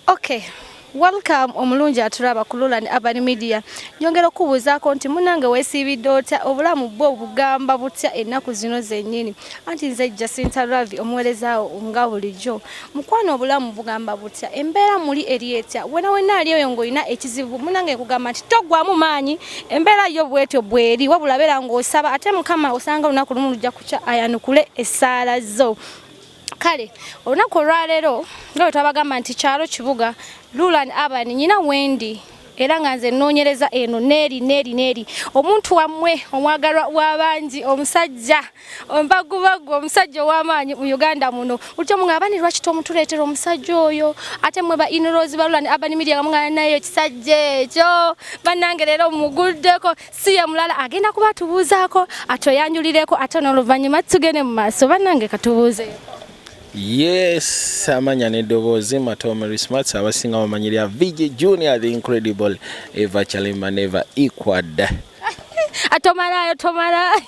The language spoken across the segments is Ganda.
Okay. Welcome omulungi atulaba ku Lulan Urban Media. Nyongera okubuuzaako nti munange weesiibidde otya, obulamu bwo bugamba butya ennaku zino zennyini? Anti nze Jacinta Ravi omuweerezaawo nga bulijjo. Mukwano, obulamu bugamba butya? Embeera muli eri etya? Wena wena ali eyo ng'olina ekizibu, munange nkugamba nti toggwamu maanyi, embeera yo bwetyo bweri, wabula beera ng'osaba ate Mukama osanga olunaku lumu lujja kukya ayanukule essaala zo. Kale olunaku olwaleero nga bwe twabagamba nti kyalo kibuga Lulan Urban, nyina Wendy era nga nze nnoonyereza eno neeri neeri neeri omuntu wammwe omwagalwa w'abangi, omusajja ombagubagu, omusajja ow'amaanyi mu Uganda muno. Bulijjo mugamba ni lwaki tomutuleetera omusajja oyo, ate mmwe ba in-laws ba Lulan Urban Media nga mugamba naye ekisajja ekyo. Bannange, leero muguddeko, si ye mulala, agenda kuba atubuuzaako, atweyanjulireko, ate n'oluvannyuma tugende mu maaso. Bannange, katubuuze. Yes, amanya n'eddoboozi Matovu Mary Smarts, abasinga bamanyirya VJ Junior the Incredible, ever chalima, never equaled. Atomalayo, tomalayo,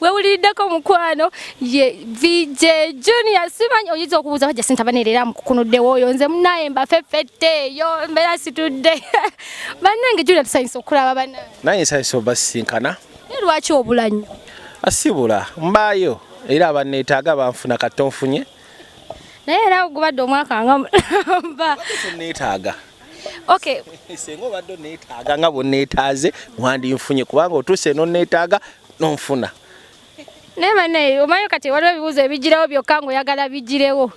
wewuliriddeko mukwano, ye VJ Junior. Simanyi oyinza okubuuza bajja sintabaneerera mukukunuddewo oyo, nze munaye mbafeffette eyo mbeera situdde. Bannange, Junior, tusanyusa okulaba bannange. Naye nsanyusa obasisinkana. Naye lwaki obula nnyo? Asibula mbaayo, era abanneetaaga banfuna, katonfunye. Naye era gubadde omwaka nga mulamba. Neetaaga. Okay. Senga obadde oneetaaga nga bwonneetaaze, wandinfunye, kubanga otuuse nonneetaaga nonfuna. Naye bannaye, omanyi kati waliwo ebibuuzo ebigirawo byokka ng'oyagala bigirewo.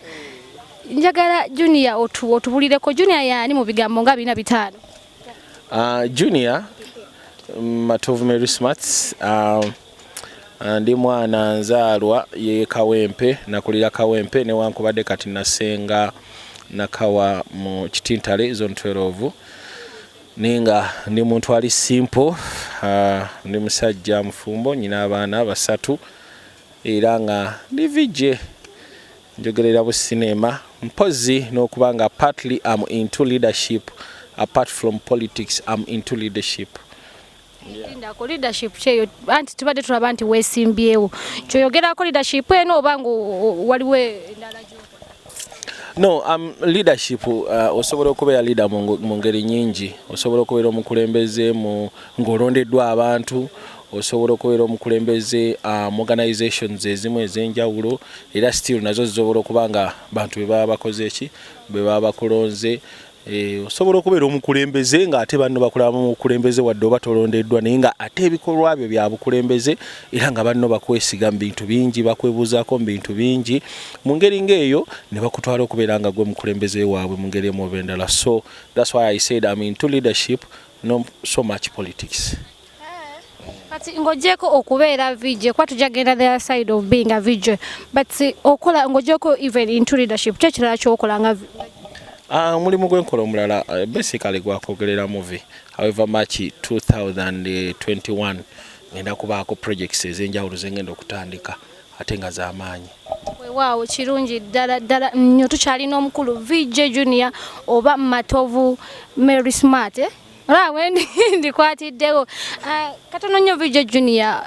Njagala Junior otubulireko Junior yaani mu bigambo nga bina bitaano. Junior Matovu Mary Smarts, ndi mwana nzaalwa ye Kawempe, nakulira Kawempe newankubadde kati nasenga Nakawa mu Kitintale, Zone 12, naye nga ndi muntu ali simple. Ndi musajja mufumbo, nyina abaana basatu, era nga ndi VJ, njogerera bu sinema mpozi n'okuba nga partly am into leadership. Apart from politics, am into leadership. Lindako, leadership kyeyo? Anti tubadde tulaba nti weesimbyewo, kyoyogerako leadership eno oba nga waliwo endala gy'okola? No, leadership, osobola okubeera leader mu ngeri nyingi. Osobola okubeera omukulembeze mu ng'olondeddwa abantu, osobola okubeera omukulembeze mu organizations ezimu ez'enjawulo, era still nazo zisobola okuba nga bantu be baba bakoze eki, be baba bakulonze. Osobola okubeera omukulembeze ng'ate banno bakulaba mu bukulembeze wadde oba tolondeddwa, naye nga ate ebikolwa byo bya bukulembeze, era nga banno bakwesiga mu bintu bingi, bakwebuuzaako mu bintu bingi. Mu ngeri ng'eyo ne bakutwala okubeera nga gwe mukulembeze waabwe mu ngeri emu oba endala. So that's why I said I'm into leadership, no so much politics. Kati ng'ogyeko okubeera VJ, kuba tujja genda the other side of being a VJ, but okola, ng'ogyeko even into leadership, ki ekirala kyokola nga Omulimu gwenkola omulala, basically gwakwogerera movie. However, March 2021 ngenda kubaako projects ez'enjawulo zengenda okutandika ate nga z'amaanyi. Weewaawo, kirungi ddala ddala nnyo. Tukyalina omukulu VJ Junior oba Matovu Mary Smart, eh? Olaba ndikwatiddewo. Katono nnyo, VJ Junior,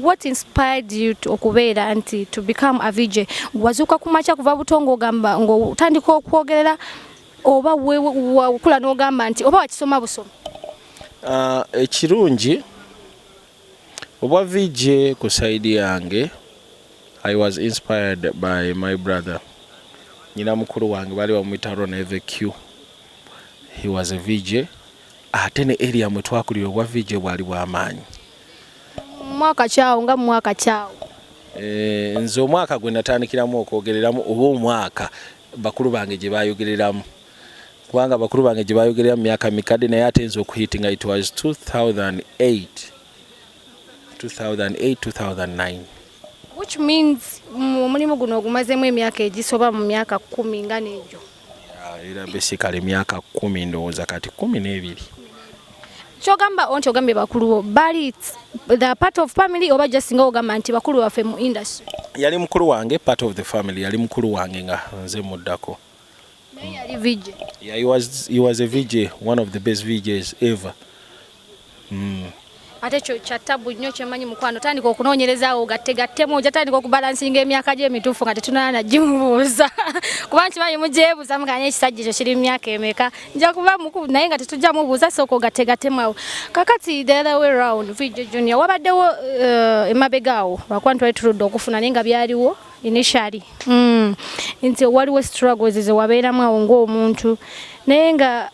what inspired you okubeera nti to become a VJ? Wazuuka ku makya kuva buto ng'ogamba ng'otandika okwogerera, oba wakula n'ogamba nti, oba wakisoma busoma? Ekirungi obwa VJ ku side yange, I was inspired by my brother. Nyina mukulu wange baali bamuyita Ron Evq. He was a VJ, ate ne area mwe twakulira obwa VJ bwali bw'amaanyi. Mwaka kyawo nga mwaka kyawo? Nze omwaka gwe natandikiramu okwogereramu, oba omwaka bakulu bange gye bayogereramu, kubanga bakulu bange gye bayogerera mu myaka mikadde, naye ate nze okuhitinga it was 2008, 2008, 2009. Which means omulimu guno ogumazeemu emyaka egisoba mu myaka 10 nga n'egyo. Era basically emyaka 10, ndowooza kati 12. Kyogamba nti ogambye bakulu bo bali the part of family, oba just nga ogamba nti bakulu baffe mu industry? Yali mukulu wange, part of the family, yali mukulu wange nga nze muddako. Naye yali VJ? Yeah, he was a VJ, one of the best VJs ever. Ate kyo kya tabu nnyo kyemanyi mukwano. Tandika okunoonyerezaawo, ogattegattemu, ojja tandika okubalansinga emyaka gye emituufu nga tetunala nagimubuuza, kuba nkimanyi mugyebuuza muganye ekisajja ekyo kiri mu myaka emeka. Nja kuba mukulu naye nga tetujja mubuuza. Sooka ogattegattemu awo. Kakati the other way round, VJ Junior, wabaddewo emabega awo, lwakuba ntwali tuludde okufuna, naye nga byaliwo initially, nti waliwo struggles ze wabeeramu awo ng'omuntu, naye nga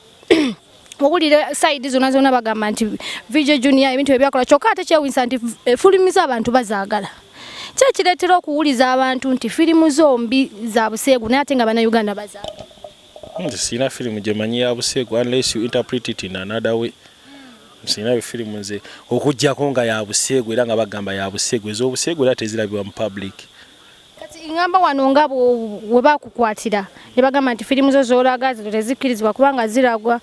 owulira side zonna zonna bagamba nti VJ Junior ebintu ebyakola. Kyokka ate kyewunyisa nti firimu z'abantu bazaagala. Ki ekireetera okuwuliza abantu nti firimu zombi za buseegu, naye ate nga Bannayuganda bazaagala? Nze sirina firimu gye manyi ya buseegu unless you interpret it in another way. Sirina firimu nze okuggyako nga ya buseegu, era nga bagamba ya buseegu. Ez'obuseegu era tezirabibwa mu public. Kati ŋŋamba wano nga we bakukwatira ne bagamba nti firimu zo z'olaga zino tezikkirizibwa kubanga ziragwa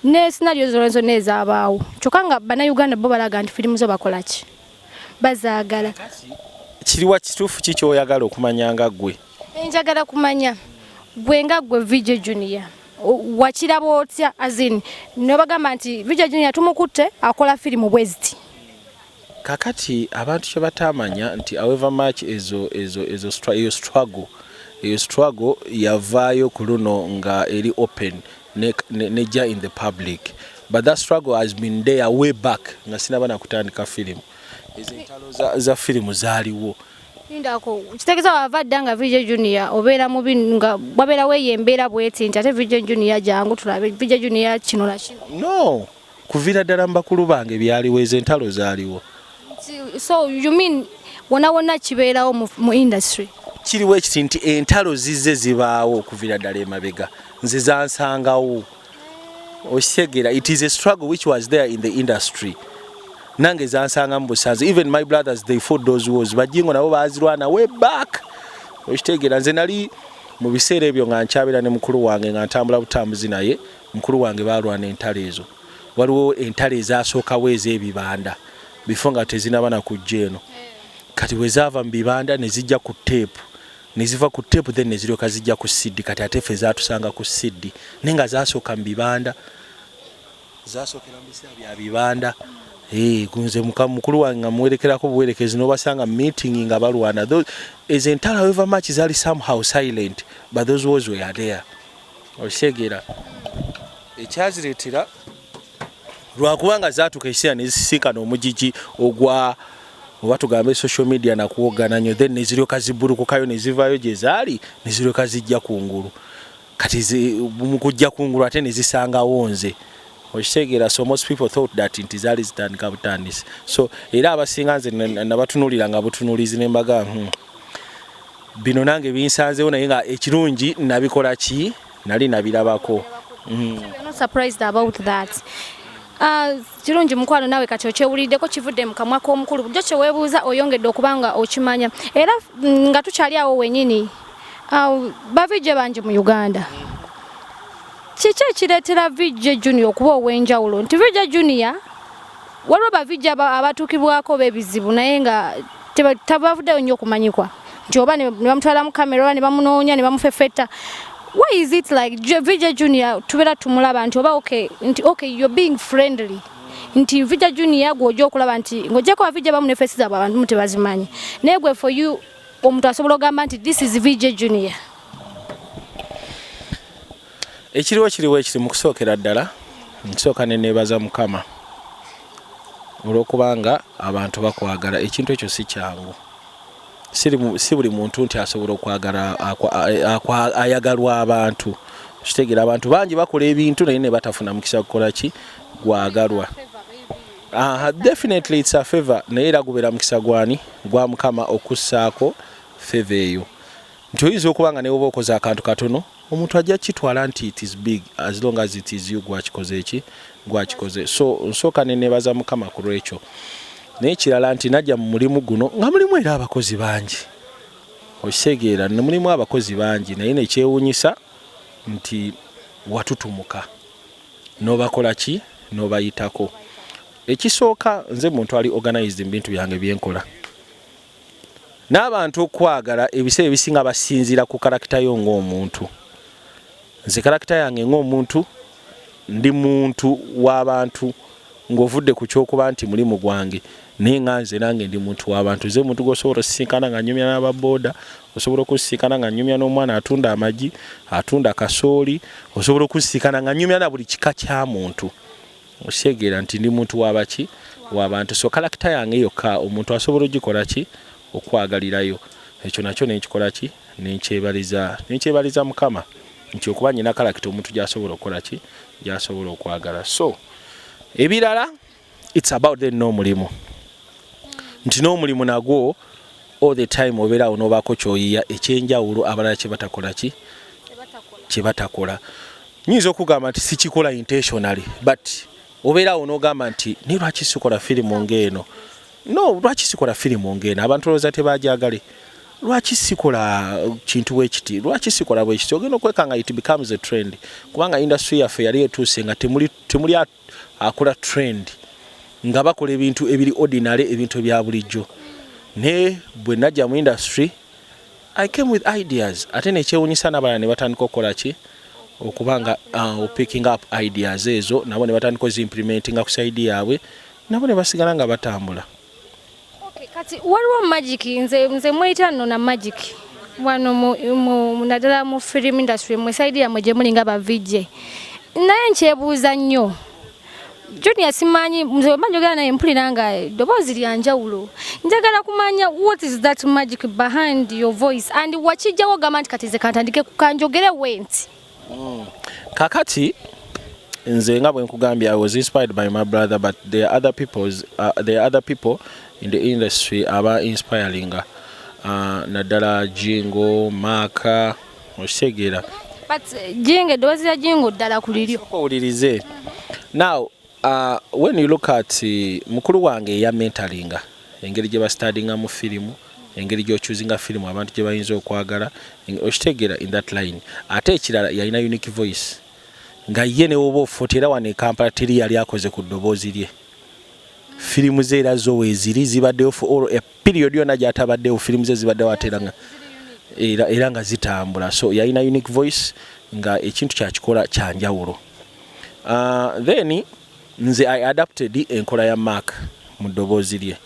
ne scenario zonna zonna ezabaawo, kyokka nga Bannayuganda bo balaga nti firimu zo bakola ki? Bazaagala. Kiriwa kituufu ki kyoyagala okumanya nga ggwe? Njagala kumanya gwe nga gwe VJ Junior, wakiraba otya, as in nebagamba nti VJ Junior tumukutte akola firimu bweziti? Kakati abantu kye batamanya nti however much ezo ezo ezo eyo struggle yavaayo ku luno nga eri open nejja in the public, but that struggle has been there way back nga sinaba nakutandika firimu. Ezo entalo za firimu zaaliwo. Lindako, kitegeeza wava dda nga VJ Junior obeera mubi, nga wabeerawo eyo embeera bweti nti ate VJ Junior jangu tulabe VJ Junior kino na kino? No, kuviira ddala mu bakulu bange byaliwo, ezo entalo zaaliwo. So you mean wonna wonna kibeerawo mu industry? Kiriwo ekiti nti entalo zizze zibaawo okuviira ddala emabega, nze zansangawo, okitegeera? It is a struggle which was there in the industry. Nange zansanga mu busanze. Even my brothers, they fought those wars. Bajingo nabo bazirwana way back, okitegeera? Nze nali mu biseera ebyo nga nkyabeera ne mukulu wange, nga ntambula butambuzi naye. Mukulu wange balwana entalo ezo. Waliwo entalo ezasookawo ez'ebibanda bifo nga tezinaba na kujja eno. Kati bwe zaava mu bibanda ne zijja ku tape, ne ziva ku tape, then ne ziryoka zijja ku CD. Kati ate ffe zaatusanga ku CD, naye nga zasooka mu bibanda, zasookera mu biseera bya bibanda. Eh, nze mukulu wange nga muwerekerako buwerekezi, n'obasanga mu meeting nga balwana. Ezo entalo however much zaali somehow silent, but those wars were there, okitegeera? Ekyazireetera lwakubanga zaatuuka ekiseera ne zisisinkana omugigi ogwa oba tugambe social media nakuwogana nnyo, then neziryoka zibbulukukayo ne zivaayo gye zaali ne ziryoka zijja kungulu. Kati mu kujja kungulu ate ne zisangawo nze, okitegeera? So most people thought that nti zaali zitandika butandisi. So era abasinga nze nabatunuulira nga butunuulizi ne mbaga, bino nange binsanzewo, naye nga ekirungi nabikola ki, nali nabirabako." We're not surprised about that. Kirungi mukwano, naawe kati okyewuliddeko kivudde mu kamwa k'omukulu. Bulijjo kyeweebuuza oyongedde okuba nga okimanya. Era nga tukyali awo wenyini, ba VJ bangi mu Uganda. Kiki ekireetera VJ Junior okuba ow'enjawulo, nti VJ Junior waliwo ba VJ abatuukibwako b'ebizibu, naye nga tebavuddeyo nnyo okumanyikwa, nti oba ne bamutwala mu kamera oba ne bamunoonya ne bamufefeta? Why is it like VJ Junior tubeera tumulaba nti oba okay, nti okay, you're being friendly, nti VJ Junior gw'ojja okulaba nti ng'ojjako ba VJ bamu ne face zaabwe abantu mu tebazimanyi, naye gwe for you omuntu asobola okugamba nti this is VJ Junior? Ekiriwo kiriwo ekiri mu kusookera ddala, nsooka ne neebaza Mukama olw'okubanga abantu bakwagala. Ekintu ekyo si kyangu. Si buli muntu nti asobola okwagala ayagalwa abantu, kitegeera? Abantu bangi bakola ebintu naye ne batafuna mukisa kukola ki, gwagalwa. Aha, definitely it's a favor, naye era gubeera mukisa gwani? Gwa Mukama okussaako favor eyo, nti oyinza okuba nga newoba okoze akantu katono, omuntu ajja kitwala nti it is big, as long as it is you gwakikoze eki gwakikoze. So nsooka ne neebaza Mukama ku lwekyo. Naye kirala nti najja mu mulimu guno nga mulimu era abakozi bangi, okitegeera? Ne mulimu abakozi bangi, naye nekyewuunyisa nti watutumuka n'obakola ki, n'obayitako. Ekisooka, nze muntu ali organized mu bintu byange byenkola, n'abantu okwagala ebiseera ebisinga basinziira ku character yo ng'omuntu. Nze character yange ng'omuntu, ndi muntu w'abantu. Ng'ovudde ku kyokuba nti mulimu gwange, naye nga nze nange ndi muntu w'abantu. Nze muntu gw'osobola osisinkana nga nnyumya n'ababooda, osobola okusisinkana nga nnyumya n'omwana atunda amagi, atunda kasooli, osobola okusisinkana nga nnyumya na buli kika kya muntu. Okitegeera nti ndi muntu wabaki? W'abantu. So character yange yokka omuntu asobola ogikola ki? Okwagalirayo. Ekyo nakyo nenkikola ki? Nenkyebaliza Mukama nti okuba nyina character omuntu gy'asobola okukola ki? Gy'asobola okwagala. So ebirala, it's about then n'omulimu, nti n'omulimu nagwo all the time obeeraawo n'obaako ky'oyiya ekyenjawulo abalala kye batakola ki? Kye batakola. Nyinza okugamba nti sikikola intentionally, but obeeraawo n'ogamba nti naye lwaki sikola firimu ng'eno? No, lwaki sikola firimu ng'eno? Abantu olowooza tebajagale. Lwaki sikola kintu bwekiti? Lwaki sikola bwekiti? Ogenda okwekanga it becomes a trend, kubanga industry yaffe yali etuuse nga temuli akola trend, nga bakola ebintu ebiri ordinary, ebintu ebya bulijjo. Naye bwe najja mu industry, I came with ideas, ate nekyewunyisa n'abalala ne batandika okukola ki? Okuba nga picking up ideas ezo, nabo ne batandika oziimplementinga ku side yaabwe, nabo ne basigala nga batambula. Okay, kati waliwo magic nze mweyita nno na magic wano naddala mu film industry, mwe side yammwe gye muli nga ba VJ. Naye nkyebuuza nnyo, Junior, simanyi nze mba njogera naye mpulira nga eddoboozi lya njawulo. Njagala kumanya, what is that magic behind your voice, and wakijjawo ogamba nti kati nze kantandike kanjogere wenti? Kakati nze nga bwe nkugambye, I was inspired by my brother, but there are other people in the industry aba inspiringa, naddala Jingo, Maka, okitegeera? But Jingo, eddoboozi lya Jingo ddala ku liryo. Owulirize now, when you look at mukulu wange eya mentoringa engeri gye bastardinga mu firimu, engeri gy'ochoosinga firimu abantu gye bayinza okwagala, okitegeera, in that line. Ate ekirala, yalina unique voice nga ye ne woba ofuuti era wano e Kampala teri yali akoze ku ddoboozi lye. Firimu ze era zo weeziri zibaddewo for all a period yonna gy'atabaddewo, firimu ze zibaddewo ate era nga era nga zitambula. So yalina unique voice nga ekintu kyakikola kyanjawulo. Then nze I adapted enkola ya Mark mu ddoboozi lye.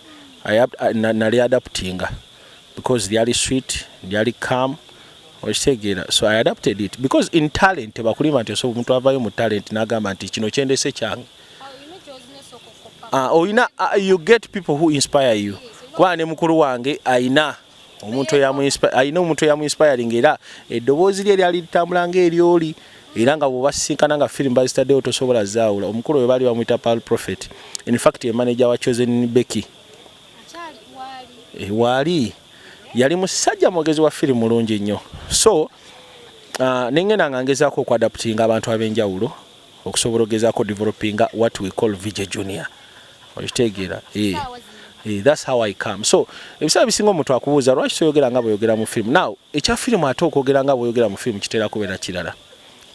Nali adaptinga because lyali sweet, lyali calm, okitegeera? So I adapted it because in talent tebakulima nti osobola omuntu avayo mu talent n'agamba nti kino kyendese kyange. Oyina you get people who inspire you, kubanga ne mukulu wange ayina omuntu eyamuinspiring, era eddoboozi lye lyali litambula ng'eryoli, era nga bw'obasisinkana nga firimu bazitaddewo tosobola zaawula. Omukulu we baali bamuyita Paul Prophet, in fact ye manager wa Chosen Becky. Waali yali musajja mwogezi wa firimu mulungi nnyo. So nengenda nga ngezaako okuadaptinga abantu ab'enjawulo okusobola okugezaako developinga what we call VJ Junior, okitegeera? That's how I come. So ebiseera bisinga omuntu akubuuza lwaki toyogera nga bweyogera mu firimu. Now ekya firimu, ate okwogera nga bweyogera mu firimu kitera kubeera kirala,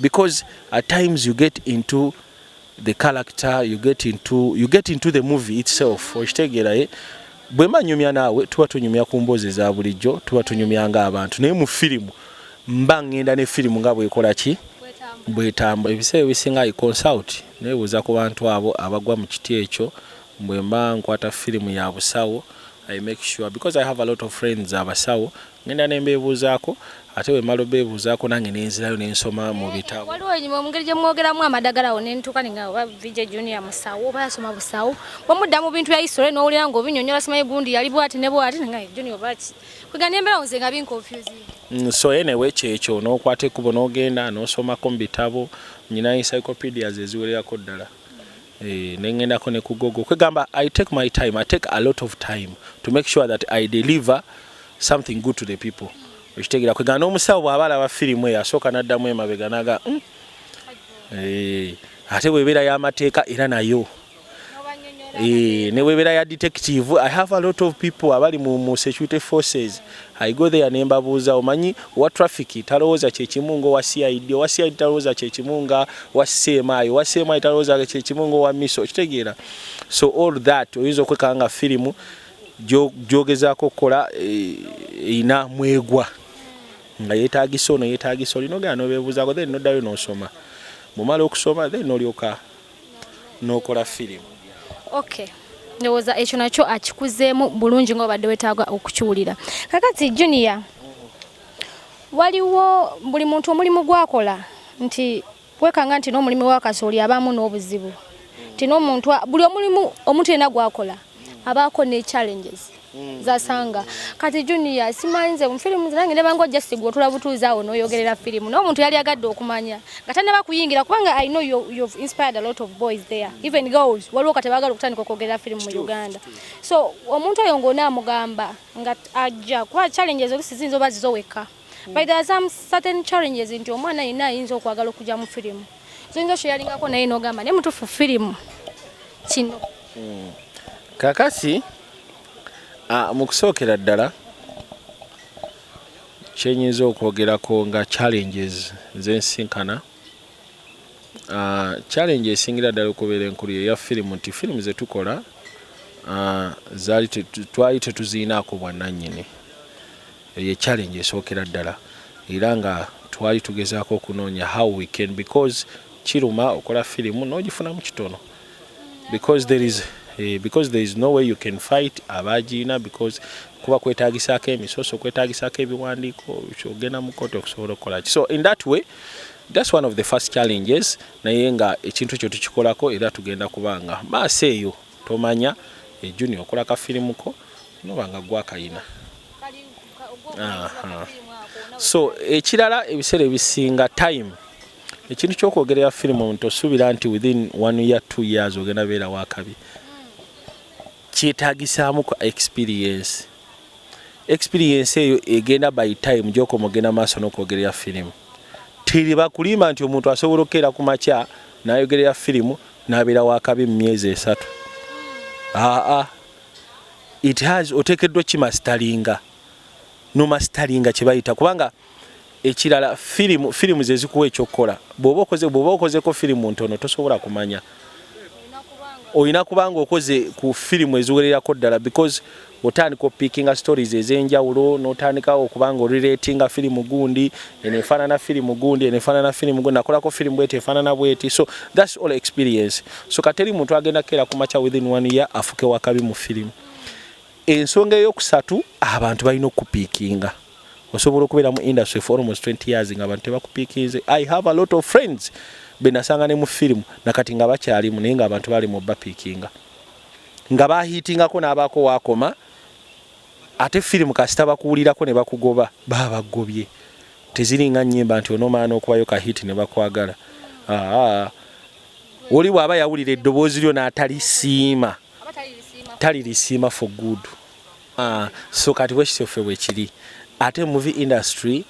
because at times you get into the character, you get into the movie itself, okitegeera? Ye bwe mba nyumya naawe, tuba tunyumya ku mboozi eza bulijjo, tuba tunyumya ng'abantu, naye mu firimu mba ŋŋenda ne firimu nga bwekola ki? Bwetambula. Ebiseera ebisinga I consult, neebuuza ku bantu abo abagwa mu kiti ekyo. Bwe mba nkwata firimu ya busawo, I make sure, because I have a lot of friends abasawo, ngenda ne mbeebuuzaako, ate bwe mmala obeebuuzaako nange nenzirayo nensoma mu bitabo. Waliwo enyuma mu ngeri gye mwogeramu amadagala awo nentuuka ninga oba VJ Junior musawo oba yasoma busawo. Bwemudda mu bintu bya history n'owulira ng'obinyonnyola, simanyi gundi yali bwati ne bwati, nga Junior oba ki, kwega nembeerawo nze nga binconfusing. So anyway, kyekyo, n'okwata ekkubo n'ogenda n'osomako mu bitabo. Nyina encyclopedias eziwererako ddala. Nengendako ne ku Google. Kwegamba I take my time, I take a lot of time to make sure that I deliver something good to the people, okitegeera? Kwegamba n'omusawo bw'aba alaba firimu eyo asooka n'addamu emabega naga, Ate bw'ebeera y'amateeka era nayo, ne bw'ebeera ya detective, I have a lot of people abali mu security forces. I go there ne mbabuuza. Omanyi owa traffic talowooza kyekimu nga owa CID, owa CID talowooza kyekimu nga wa CMI, owa CMI talowooza kyekimu nga owa MISO, okitegeera? So all that oyinza okwekanga nga firimu gy'ogezaako okukola erina mwegwa nga yeetagisa ono, yeetagisa oli, nogenda nobeebuuzaako, then noddayo n'osoma. Bw'omala okusoma, then n'olyoka n'okola firimu. Okay, ndowooza ekyo nakyo akikuzeemu bulungi nga obadde wetaaga okukiwulira. Kakati Junior, waliwo buli muntu omulimu gwakola nti wekanga nti n'omulimu wa kasooli abaamu n'obuzibu, nti n'omuntu buli omulimu omuntu yenna gwakola abaako ne challenges zasanga. Kati Junior, simanyi nze mu firimu nange nebanga ojja sigwa otula butuuzi awo n'oyogerera firimu, n'omuntu yali agadde okumanya nga tannaba kuyingira, kubanga I know you've inspired a lot of boys there, even girls. Waliwo kati baagala okutandika okwogerera firimu mu Uganda. So omuntu oyo ng'onaamugamba nga ajja kuba challenges olusi ziyinza oba zizo wekka, but there are some certain challenges nti omwana yenna ayinza okwagala okujja mu firimu, zoyinza okyeyalingako naye n'ogamba naye mutuufu firimu kino. Kakasi mu kusookera ddala kyenyinza okwogerako nga challenges zensinkana, challenge esingira ddala okubeera enkulu eya firimu nti firimu zetukola zaali twali tetuziinaako bwannannyini. Eyo challenge esookera ddala, era nga twali tugezaako okunoonya how we can, because kiruma okola firimu n'ogifunamu kitono, because there is no way you can fight abagiina, because kuba kwetagisaako emisoso, kwetagisaako ebiwandiiko, ogenda mu kooti okusobola okukola ki. So in that way, that's one of the first challenges. Naye nga ekintu ekyo tukikolako, era tugenda kubanga maaso eyo tomanya Junior okola ka firimu ko noba nga gwakayina. So ekirala, ebiseera ebisinga time, ekintu kyokwogerera firimu, omuntu osuubira nti within one year, 2 years ogenda beera wakabi. Kyetaagisaamu ku experience. Experience eyo egenda by time gyokoma ogenda maaso n'okwogerera firimu. Teri bakulimba nti omuntu asobola okukeera ku makya n'ayogerera firimu n'abeera wakabi mu myezi 3. Aa, it has oteekeddwa kimasteringa, nomasteringa kye bayita. Kubanga ekirala, firimu ze zikuwa ekyokukola. Bw'oba okozeko firimu ntono tosobola kumanya. Olina kubanga okoze ku firimu eziwererako ddala, because otandika opickinga stories ez'enjawulo, n'otandika okubanga orelatinga firimu gundi eno efaanana firimu gundi eno efaanana firimu gundi, nakolako firimu bweti efaanana bweti. So that's all experience. So kateri muntu agenda kukeera ku makya within one year afuke wakabi mu firimu. Ensonga eyokusatu, abantu balina okupickinga. Osobola okubeera mu industry for almost 20 years nga abantu tebakupickinze. I have a lot of friends benasanga ne mu firimu nakati nga bakyalimu, naye nga abantu bali mu bapickinga nga bahitingako n'abaako wakoma. Ate firimu kasita bakuwulirako ne bakugoba, baba bagobye. Teziringa nnyimba nti onoomala n'okubayo ka hit ne bakwagala. Aa, oli bw'aba yawulira eddoboozi lyo n'atalisiima, talirisiima for good. So kati bwekityo ffe bwekiri. Ate movie industry,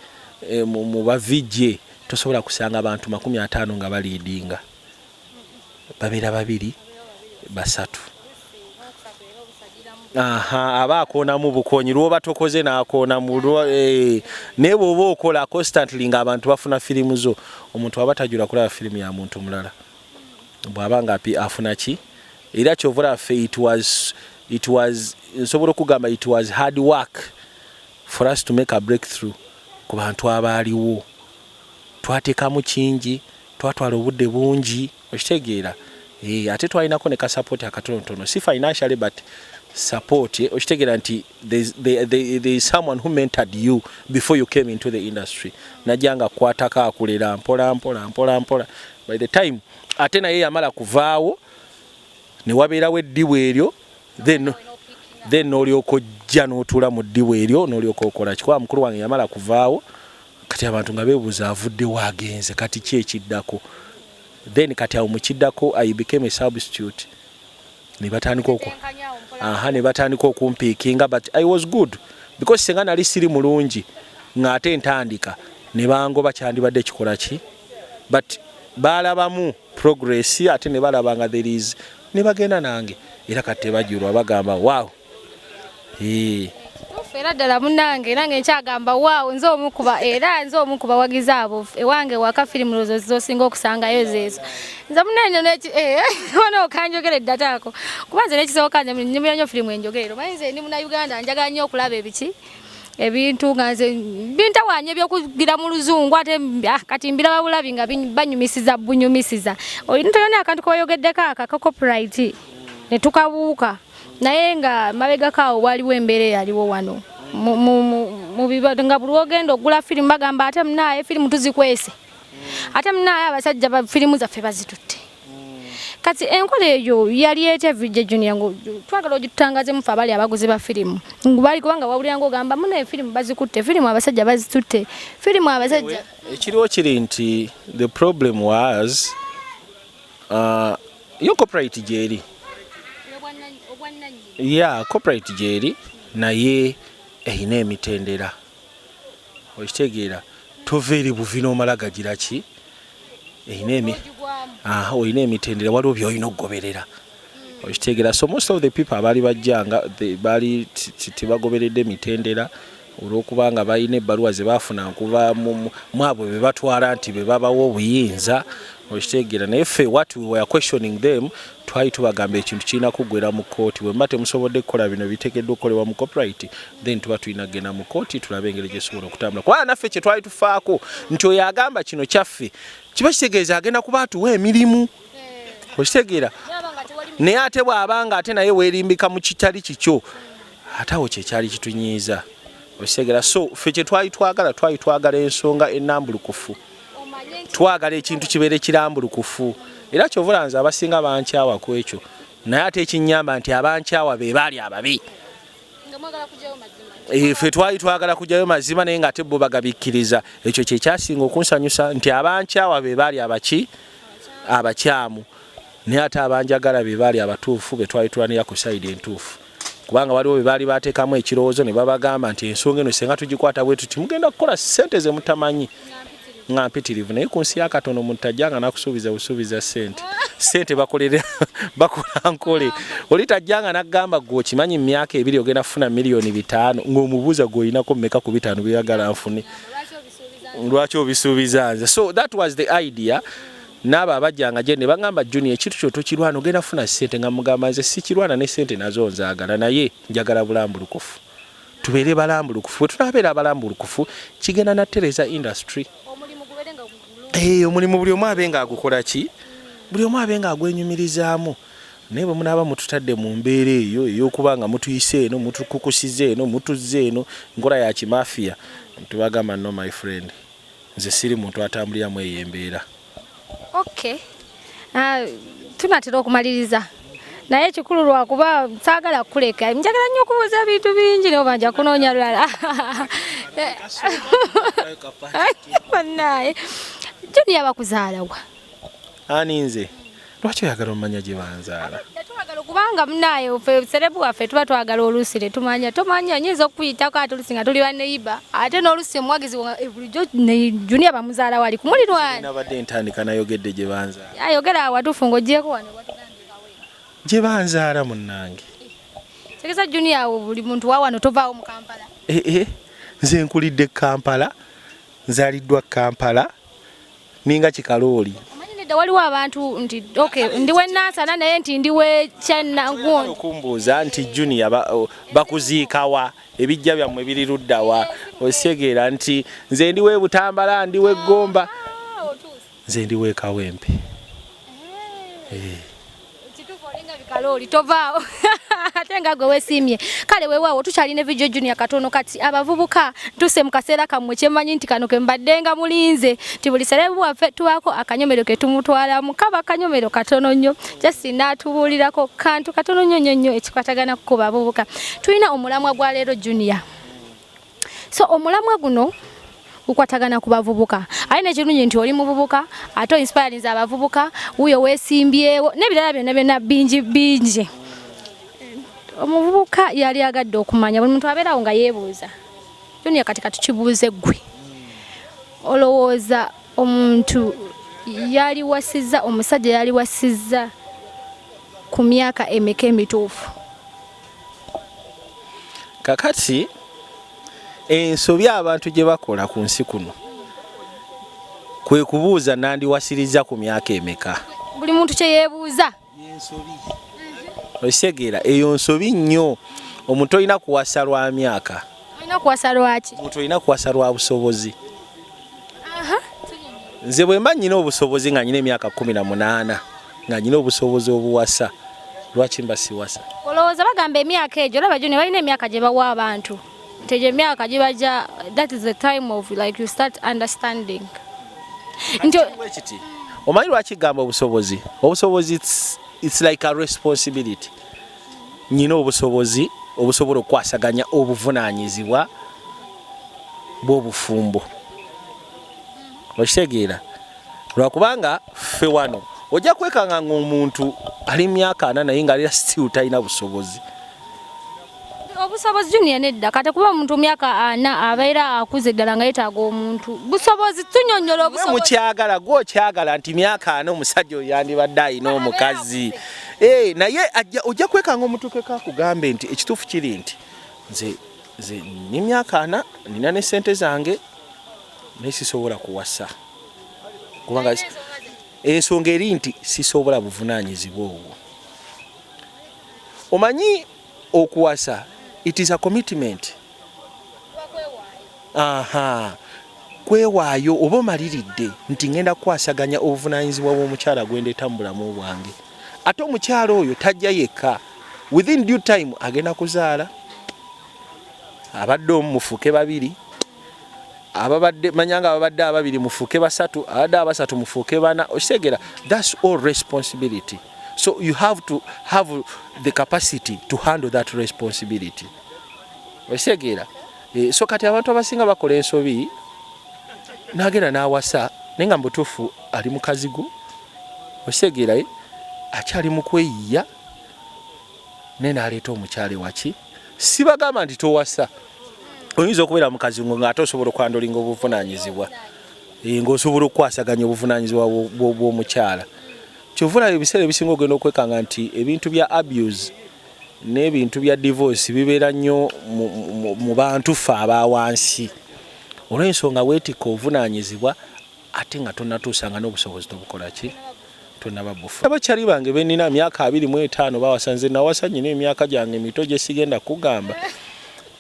mu ba VJ tosobola kusanga abantu 50 nga baleadinga, babeera babiri basatu. Aha, aba akoonamu bukonyi lwoba tokoze n'akoonamu naye bw'oba okola constantly ng'abantu bafuna firimu zo, omuntu aba tajula kulaba firimu ya muntu mulala bw'aba nga afuna ki. Era kyova olaba ffe it was nsobola okugamba it was hard work for us to make a breakthrough ku bantu abaaliwo. Twateekamu kingi, twatwala obudde bungi, okitegeera? Ate twalinako ne kasupport akatonotono, si financially but support, okitegeera nti there is someone who mentored you before you came into the industry, najja nga akwatako akulera mpola mpola mpola mpola. By the time ate naye yamala kuvaawo ne wabeerawo eddibu eryo, then n'olyoka ojja n'otuula mu ddibu eryo n'olyoka okola kikuba. Mukulu wange yamala kuvaawo, kati abantu nga beebuuza avuddewo agenze, kati ki ekiddako? Then kati awo mukiddako I became a substitute, ne batandika oku aha, ne batandika okumpickinga. But I was good, because senga nali siri mulungi ng'ate ntandika ne bangoba, kyandibadde kikola ki? But baalabamu progress, ate ne balaba nga there is, ne bagenda nange, era kati tebajulwa, bagamba wow. Era ddala munnange, nange nkyagamba waawo. Nze omukuba, era nze omu ku bawagizi abo. Ewange waka firimu zo zosinga okusangayo zeezo. Nze munnange ono okanjogera eddataako, kuba nze nekisooka nze nyumira nnyo firimu enjogerero. Omanyi nze ndi Munnayuganda, njagala nnyo okulaba ebiki ebintu nga nze bintawaanya ebyokugira mu Luzungu. Ate kati mbiraba bulabi nga banyumisiza bunyumisiza. Olina toyona akantu kebayogeddeko aka ka copyright? Ne tukabuuka, naye nga mabegako awo waliwo embeera eyaliwo wano nga buli wogenda ogula firimu bagamba, ate munaaye firimu tuzikwese, ate munaaye abasajja ba firimu zaffe bazitutte. Kati enkola eyo yali etya, VJ Junior? Ngo twagala ogitutangaze mufe abali abaguzi ba firimu, bali kubanga wawulira ng'ogamba munaye firimu bazikutte, firimu abasajja bazitutte, firimu abasajja. Ekiriwo kiri nti the problem was yo copyright gyeri, yeah, copyright gyeri, naye erina emitendera. Okitegeera? Tova eri buvi n'omala gagira ki, erina emi aha, olina emitendera, waliwo byolina okugoberera. Okitegeera? So most of the people abaali bajjanga baali tebagoberedde emitendera, olw'okubanga balina ebbaluwa ze baafuna nkuva mu abo be batwala nti be babawa obuyinza. Okitegeera? Naye ffe what we were questioning them, twali tubagamba ekintu kirina kuggwera mu kkooti. Bwe muba temusobodde kukola bino biteekeddwa okukolebwa mu copyright, then tuba tulina kugenda mu kkooti tulabe engeri gyesobola okutambula, kubanga naffe kye twali tufaako nti oyo agamba kino kyaffe, kiba kitegeeza agenda kuba atuwa emirimu. Okitegeera? Naye ate bw'abanga ate naye weerimbika mu kitali kikyo, ate awo kyekyali kitunyiiza. Okitegeera? So ffe kye twali twagala, twali twagala ensonga ennambulukufu, twagala ekintu kibeere kirambulukufu. Era kyova nze abasinga bankyawa ku ekyo, naye ate ekinyamba nti abankyawa be baali ababi. Ffe twali twagala kugyayo mazima, naye ng'ate bo bagabikkiriza. Ekyo kyekyasinga okunsanyusa, nti abankyawa be baali abaki abakyamu, naye ate abanjagala be baali abatuufu, be twali tulwanira ku side entuufu, kubanga waliwo be baali bateekamu ekirowoozo ne babagamba nti ensonga eno senga tugikwata bwe tuti, mugenda kukola ssente ze mutamanyi nga mpitirivu. Naye ku nsi yakatono omuntu tajjanga nakusuubiza busuubiza ssente. Ssente bakolera bakola nkole. Oli tajjanga naggamba, gwe okimanyi mu myaka 2 ogenda kufuna 5 miliyoni, ng'omubuuza, gwe olinako mmeka ku 5 byeyagala nfune? Lwaki obisuubiza nze? So that was the idea. N'abo abajjanga gye ne bagamba, Junior, ekintu kyo tokirwana, ogenda kufuna ssente, nga mugamba nze sikirwana, ne ssente nazo nzaagala, naye njagala bulambulukufu, tubeere balambulukufu. Bwe tunaabeera abalambulukufu, kigenda natereeza industry. Omulimu buli omu abe ng'agukola ki, buli omu abe ng'agwenyumirizaamu. Naye bwe munaaba mututadde mu mbeera eyo ey'okuba nga mutuyise eno, mutukukusiza eno, mutuzze eno, nkola ya kimafiya, tubagamba, no my friend, nze siri muntu atambuliramu eyo embeera. Okay. Tunatera okumaliriza, naye ekikulu lwakuba saagala kukuleka, njagala nnyo okubuuza ebintu bingi, naye oba nja kunoonya lulala. Bannaye, Junior, bakuzaalawa? Ani? Nze? Lwaki oyagala omanya gye banzaala? Twagala kubanga munaye ffe celeb waffe tuba twagala oluusi ne tumanya. Tomanya, nyinza okukuyitako ate oluusi nga tuli baneiba, ate n'oluusi omuwagizi bulijjo ne Junior bamuzaala wali kumulirwana. Nabadde ntandika, nayogedde gye banzaala. Ayogera awatuufu ng'ogyeko wano. Gye banzaala, munnange. Tegeza Junior, awo buli muntu wa wano, tovaawo mu Kampala? Ee, nze nkulidde Kampala, nzaaliddwa Kampala, ninga kikalooli. Omanyi nedda waliwo abantu nti okay, ndi we Nansana, naye nti ndi we Kyannagundi. Okumbuuza nti Junior bakuziikawa, ebijja byammwe biri luddawa, ositegeera nti nze ndi we Butambala, ndi we Ggomba, nze ndi we Kawempe. Kituufu, olinga bikalooli, tovaawo ate nga gwe weesiimye. Kale weewaawo, tukyalina VJ Junior katono. Kati abavubuka, ntuuse mu kaseera kammwe kyemmanyi nti kano ke mbadde nga mulinze, nti buli celeb waffe tubaako akanyomero ke tumutwalamu, kaba kanyomero katono nnyo, just n'atubuulirako kantu katono nnyo nnyo nnyo ekikwatagana ku bavubuka. Tulina omulamwa gwa leero, Junior. So omulamwa guno gukwatagana ku bavubuka, ate nekirungi nti oli muvubuka ate oinspirinze abavubuka, wuyo weesimbyewo n'ebirala byonna byonna bingi bingi. Omuvubuka yali agadde okumanya, buli muntu abeerawo nga yeebuuza, Junior, kati katukibuuze ggwe, olowooza omuntu yaliwasizza, omusajja yaliwasizza ku myaka emeka emituufu? Kakati ensobi abantu gye bakola ku nsi kuno kwe kubuuza, nandiwasiriza ku myaka emeka? Buli muntu kye yeebuuza. Okitegeera? Eyo nsobi nnyo. Omuntu olina kuwasa lwa myaka? Olina kuwasa lwaki? Omuntu olina kuwasa lwa busobozi. Nze bwe mba nnyina obusobozi nga nyina emyaka 18, nga nyina obusobozi obuwasa, Lwaki mba siwasa? Olowooza bagamba emyaka egyo, olaba gyo ne balina emyaka gye bawa abantu, nti egyo emyaka gibaja, that is the time of like you start understanding nti Kiti omanyi lwaki gamba obusobozi? Obusobozi, it's like a responsibility. Nyina obusobozi obusobola okukwasaganya obuvunaanyizibwa bw'obufumbo, okitegeera? Lwakubanga ffe wano ojja kwekanga nga omuntu ali myaka 40 naye nga alira still talina busobozi. Obusobozi, Junior, nedda. Kati kuba omuntu myaka 40 abeera akuze ddala nga yeetaaga omuntu busobozi, tunyonnyola Mwe obusobozi. Mukyagala, gwe okyagala nti myaka 40 omusajja oyo yandibadde alina omukazi. Eh, naye ojja kwekanga omutuukeko akugambe nti ekituufu kiri nti nze ni myaka 40, nina ne sente zange, naye sisobola kuwasa kubanga ensonga eri nti sisobola buvunaanyizibwa obwo. Omanyi okuwasa, it is a commitment. Aha, kwewaayo oba omaliridde nti ngenda kukwasaganya obuvunaanyizibwa bw'omukyala gwendeeta mu bulamu bwange. Ate omukyala oyo tajja yekka, within due time agenda kuzaala. Abadde omu mufuuke babiri, ababadde manyanga ababadde ababiri mufuuke basatu, abadde abasatu mufuuke bana, okitegeera? That's all responsibility, so you have to have the capacity to handle that responsibility, okitegeera? So kati abantu abasinga bakola ensobi n'agenda n'awasa naye nga mubutuufu ali mu kazigo, okitegeera? Akyali mu kweyiya naye n'aleeta omukyala ewaki. Sibagamba nti towasa, oyinza okubeera mu kazigo ng'ate osobola okuhandlinga obuvunaanyizibwa, ng'osobola okukwasaganya obuvunaanyizibwa bw'omukyala. Kyova olaba ebiseera ebisinga ogenda okwekanga nti ebintu bya abuse n'ebintu bya divorce bibeera nnyo mu bantu ffe aba wansi, olw'ensonga weetikka obuvunaanyizibwa ate nga tonnatuusanga n'obusobozi, tobukola ki, tonnaba bufu. Abakyali bange benina myaka 25 bawasa. Nze nawasa nyina emyaka gyange mito gye sigenda kugamba,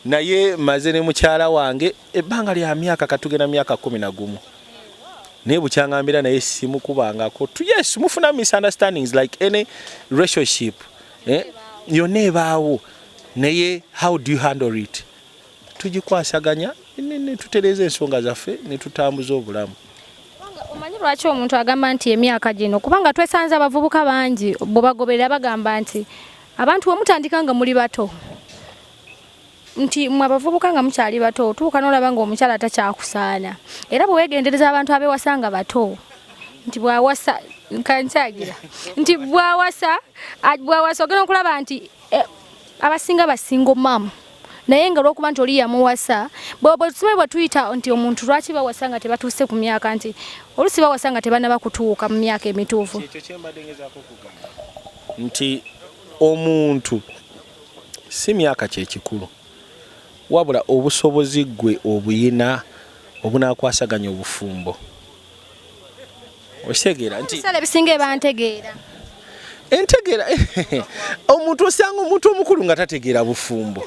naye maze ne mukyala wange ebbanga lya myaka, katugenda myaka 11, naye bukyaŋambira naye simukubangako. Yes, mufuna misunderstandings like any relationship, eh? Yonna ebaawo, naye how do you handle it? Tugikwasaganya ne tutereeza ensonga zaffe ne tutambuza obulamu. Omanyi lwaki omuntu agamba nti emyaka gino? Kubanga twesanze abavubuka bangi bwe bagoberera bagamba nti abantu bwe mutandika nga muli bato, nti mwe abavubuka nga mukyali bato, otuuka n'olaba ng'omukyala takyakusaana. Era bwe weegendereza abantu abewasa nga bato, nti bw'awasa, kankyagira nti bw'awasa ogenda okulaba nti abasinga basingo mamu, naye nga olwokuba nti oli yamuwasa. Bwe bwe tuyita nti omuntu lwaki bawasa nga tebatuuse ku myaka, nti oluusi bawasa nga tebannaba kutuuka mu myaka emituufu. Ekyo kyembadde ngezaako okugamba nti omuntu si myaka kyekikulu, wabula obusobozi gwe obuyina obunaakwasaganya obufumbo, okitegeera nti ebiseera ebisinga ebantegeera. Entegeera, omuntu osanga omuntu omukulu nga tategeera bufumbo.